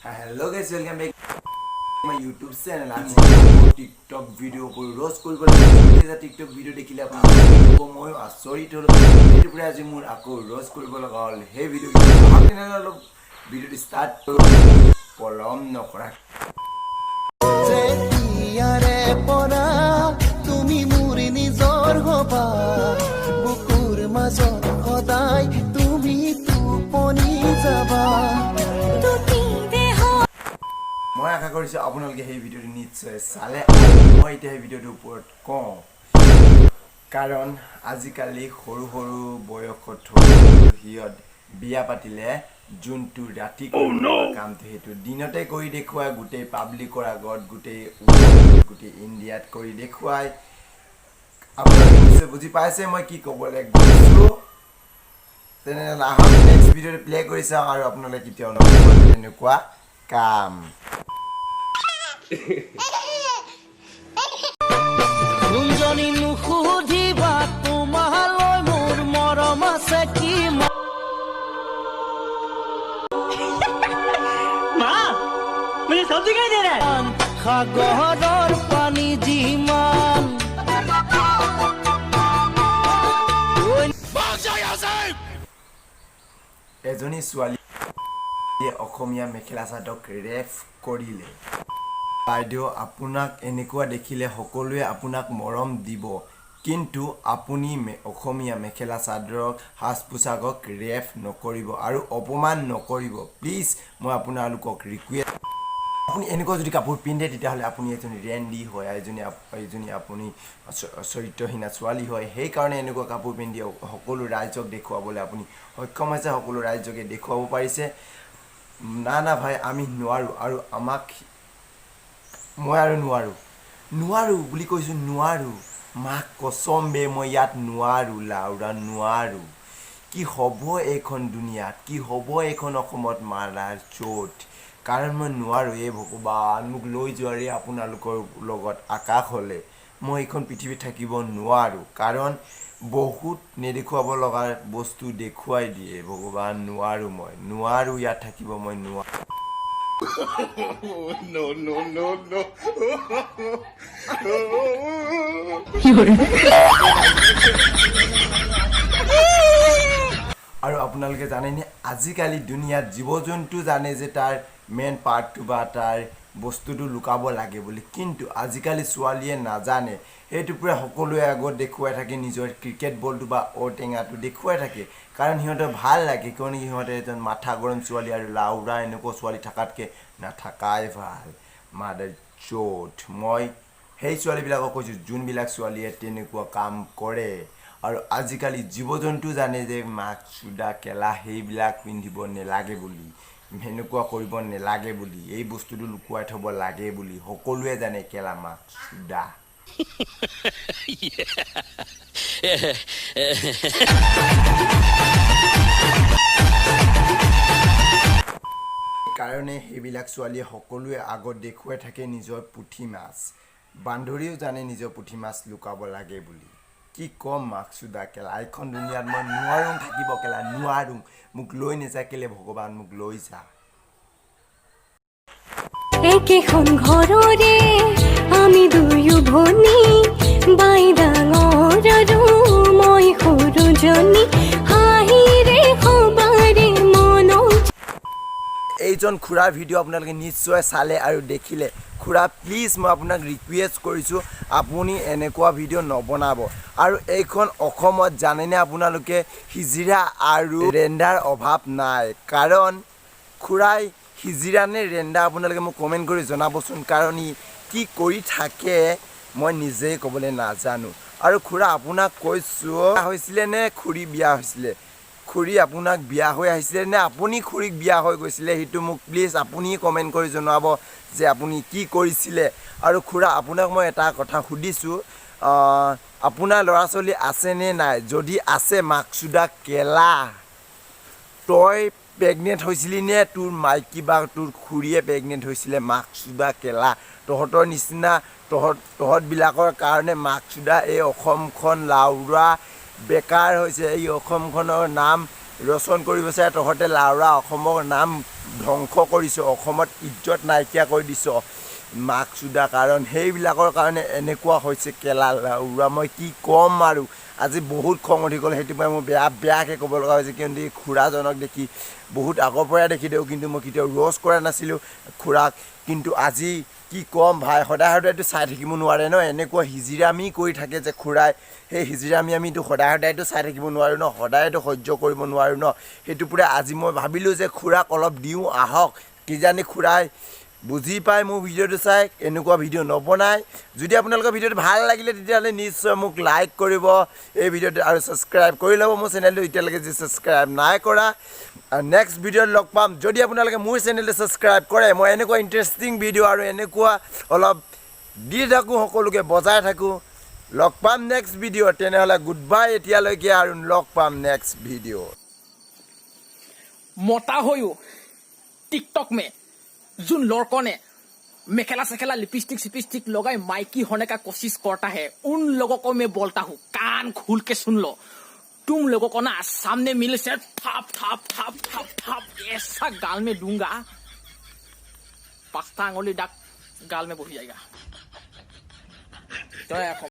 Hello guys, welcome back my YouTube channel. আজি TikTok video' কৰি roast কৰিব লাগে। টিকটক ভিডিঅ' দেখিলে আপোনালোকে ময়ো আচৰিত হ'লোঁ। সেইটো পৰা আজি মোৰ আকৌ ৰ'ষ্ট কৰিব লগা হ'ল সেই ভিডিঅ'। তেনেহ'লে অলপ ভিডিঅ'টো ষ্টাৰ্ট কৰোঁ পলম নকৰা। যেতিয়াৰে পৰা তুমি মোৰ নিজৰ হবা, বুকুৰ মাজত সদায় তুমি টোপনি যাবা। দুটি দেহ মই আশা কৰিছোঁ আপোনালোকে সেই ভিডিঅ'টো নিশ্চয় চালে আৰু মই এতিয়া সেই ভিডিঅ'টোৰ ওপৰত কওঁ, কাৰণ আজিকালি সৰু সৰু বয়সত সিহঁত বিয়া পাতিলে যোনটো ৰাতি কৰিব লগা কামটো, সেইটো দিনতে কৰি দেখুৱাই, গোটেই পাব্লিকৰ আগত, গোটেই world, গোটেই ইণ্ডিয়াত কৰি দেখুৱাই। আপোনালোকে নিশ্চয় বুজি পাইছে মই কি ক'বলৈ গৈছোঁ। তেনেহ'লে আহক, নেক্সট ভিডিঅ'টো প্লে কৰি চাওঁ আৰু আপোনালোকে কেতিয়াও নকৰিব তেনেকুৱা কাম। কোনজনী নুসুধিবা, তোমালৈ মোৰ মৰম আছে কি। माँ, मुझे सब दिखाई दे रहा है। সাগৰৰ পানী যিমান। এজনী ছোৱালীয়ে অসমীয়া মেখেলা চাদৰক ৰেপ কৰিলে। বাইদেউ, আপোনাক এনেকুৱা দেখিলে সকলোৱে আপোনাক মৰম দিব, কিন্তু আপুনি অসমীয়া মেখেলা চাদৰক, সাজ পোছাকক ৰেপ নকৰিব আৰু অপমান নকৰিব। প্লিজ, মই আপোনালোকক ৰিকুৱেষ্ট। আপুনি এনেকুৱা যদি কাপোৰ পিন্ধে, তেতিয়াহ'লে আপুনি এজনী ৰেণ্ডি হয়, এজনী আপুনি চৰিত্ৰহীনা ছোৱালী হয়। সেইকাৰণে এনেকুৱা কাপোৰ পিন্ধি সকলো ৰাইজক দেখুৱাবলৈ আপুনি সক্ষম হৈছে, সকলো ৰাইজকে দেখুৱাব পাৰিছে। না না ভাই, আমি নোৱাৰোঁ আৰু আমাক মই আৰু নোৱাৰোঁ, নোৱাৰোঁ বুলি কৈছোঁ, নোৱাৰোঁ। মাক কচম বে, মই ইয়াত নোৱাৰোঁ, লাউৰা নোৱাৰোঁ। কি হ'ব এইখন দুনিয়াত, কি হ'ব এইখন অসমত, মাৰাৰ চ'ত। কাৰণ মই নোৱাৰোঁ। এই ভগৱান, মোক লৈ যোৱাৰে আপোনালোকৰ লগত আকাশ হ'লে মই এইখন পৃথিৱীত থাকিব নোৱাৰোঁ, কাৰণ বহুত নেদেখুৱাব লগা বস্তু দেখুৱাই দিয়ে। ভগৱান, নোৱাৰোঁ, মই নোৱাৰোঁ ইয়াত থাকিব, মই নোৱাৰোঁ। No, no, no, no. আৰু আপোনালোকে জানেনে, আজিকালি দুনিয়াত জীৱ জন্তু জানে যে তাৰ মেইন পাৰ্টটো বা তাৰ বস্তুটো লুকাব লাগে বুলি, কিন্তু আজিকালি ছোৱালীয়ে নাজানে। সেইটো পূৰা সকলোৱে আগত দেখুৱাই থাকে, নিজৰ ক্ৰিকেট বলটো বা ঔটেঙাটো দেখুৱাই থাকে, কাৰণ সিহঁতৰ ভাল লাগে। কিয়নো সিহঁতে এজন মাথা গৰম ছোৱালী আৰু লাউৰা এনেকুৱা ছোৱালী থকাতকৈ নাথাকাই ভাল। মাদাৰ চ'ত, মই সেই ছোৱালীবিলাকক কৈছোঁ যোনবিলাক ছোৱালীয়ে তেনেকুৱা কাম কৰে। আৰু আজিকালি জীৱ জন্তু জানে যে মাক চুদা কেলা সেইবিলাক পিন্ধিব নেলাগে বুলি, সেনেকুৱা কৰিব নেলাগে বুলি, এই বস্তুটো লুকুৱাই থ'ব লাগে বুলি সকলোৱে জানে, কেলা মাক চুদা। কাৰণে সেইবিলাক ছোৱালীয়ে সকলোৱে আগত দেখুৱাই থাকে নিজৰ পুঠি মাছ। বান্ধৰীও জানে নিজৰ পুঠি মাছ লুকাব লাগে বুলি। কি ক'ম, মাক চুদা কেলা, এইখন দুনিয়াত মই নোৱাৰোঁ থাকিব, কেলা নোৱাৰোঁ। মোক লৈ নাযা কেলে ভগৱান, মোক লৈ যা। একেখন ঘৰৰে আমি দুয়ো ভনী, বাই ডাঙৰ আৰু মই সৰুজনী, হাঁহিৰে সবাৰে মনত এইজন খুৰাৰ ভিডিঅ' আপোনালোকে নিশ্চয় চালে আৰু দেখিলে। খুৰা, প্লিজ, মই আপোনাক ৰিকুৱেষ্ট কৰিছোঁ, আপুনি এনেকুৱা ভিডিঅ' নবনাব। আৰু এইখন অসমত জানেনে আপোনালোকে, হিজিৰা আৰু ৰেণ্ডাৰ অভাৱ নাই। কাৰণ খুৰাই হিজিৰা নে ৰেণ্ডা, আপোনালোকে মোক কমেণ্ট কৰি জনাবচোন। কাৰণ ই কি কৰি থাকে মই নিজেই ক'বলৈ নাজানো। আৰু খুৰা, আপোনাক কৈছোঁ, হৈছিলে নে খুৰী বিয়া হৈছিলে? খুৰী আপোনাক বিয়া হৈ আহিছিলে নে আপুনি খুৰীক বিয়া হৈ গৈছিলে? সেইটো মোক প্লিজ আপুনি কমেণ্ট কৰি জনাব যে আপুনি কি কৰিছিলে। আৰু খুৰা, আপোনাক মই এটা কথা সুধিছোঁ, আপোনাৰ ল'ৰা ছোৱালী আছেনে নাই? যদি আছে, মাকচুদা কেলা, তই প্ৰেগনেণ্ট হৈছিলি নে তোৰ মাইকী বা তোৰ খুৰীয়ে প্ৰেগনেণ্ট হৈছিলে? মাকচুদা কেলা, তহঁতৰ নিচিনা তহঁতবিলাকৰ কাৰণে মাকচুদা এই অসমখন লাউৰা বেকাৰ হৈছে। এই অসমখনৰ নাম ৰচন কৰিব বিচাৰে তহঁতে, লাউৰা অসমৰ নাম ধ্বংস কৰিছ, অসমত ইজ্জত নাইকিয়া কৰি দিছ মাক চুদা। কাৰণ সেইবিলাকৰ কাৰণে এনেকুৱা হৈছে। কেলা লাউৰা, মই কি ক'ম আৰু, আজি বহুত খং উঠি গ'ল। সেইটো পৰা মোৰ বেয়া বেয়াকৈ ক'ব লগা হৈছে। কিন্তু এই খুৰাজনক দেখি বহুত আগৰ পৰাই দেখি দিওঁ, কিন্তু মই কেতিয়াও ৰ'জ কৰা নাছিলোঁ খুৰাক। কিন্তু আজি কি ক'ম ভাই, সদায় সদায়তো চাই থাকিব নোৱাৰে ন। এনেকুৱা হিজিৰামি কৰি থাকে যে খুৰাই, সেই হিজিৰামি আমিতো সদায় সদায়তো চাই থাকিব নোৱাৰোঁ ন, সদায়তো সহ্য কৰিব নোৱাৰোঁ ন। সেইটো পূৰা আজি মই ভাবিলোঁ যে খুৰাক অলপ দিওঁ আহক, কিজানি খুৰাই বুজি পায় মোৰ ভিডিঅ'টো চাই এনেকুৱা ভিডিঅ' নবনায়। যদি আপোনালোকৰ ভিডিঅ'টো ভাল লাগিলে, তেতিয়াহ'লে নিশ্চয় মোক লাইক কৰিব এই ভিডিঅ'টো আৰু ছাবস্ক্ৰাইব কৰি ল'ব মোৰ চেনেলটো এতিয়ালৈকে যি ছাবস্ক্ৰাইব নাই কৰা। আৰু নেক্সট ভিডিঅ'ত লগ পাম। যদি আপোনালোকে মোৰ চেনেলটো ছাবস্ক্ৰাইব কৰে, মই এনেকুৱা ইণ্টাৰেষ্টিং ভিডিঅ' আৰু এনেকুৱা অলপ দি থাকোঁ, সকলোকে বজাই থাকোঁ। লগ পাম নেক্সট ভিডিঅ'ত। তেনেহ'লে গুড বাই এতিয়ালৈকে আৰু লগ পাম নেক্সট ভিডিঅ'ত। मोटा होयो टिकटॉक में जिन लड़कों ने मेखेला सेखेला, लिपस्टिक सिपिस्टिक लगाए माइकी होने का कोशिश करता है, उन लोगों को मैं बोलता हूँ, कान खुल के सुन लो। तुम लोगों को ना सामने मिले से थाप थाप थाप थाप थाप ऐसा गाल में दूंगा, पास्ता अंगुली डाक गाल में बही जाएगा। तो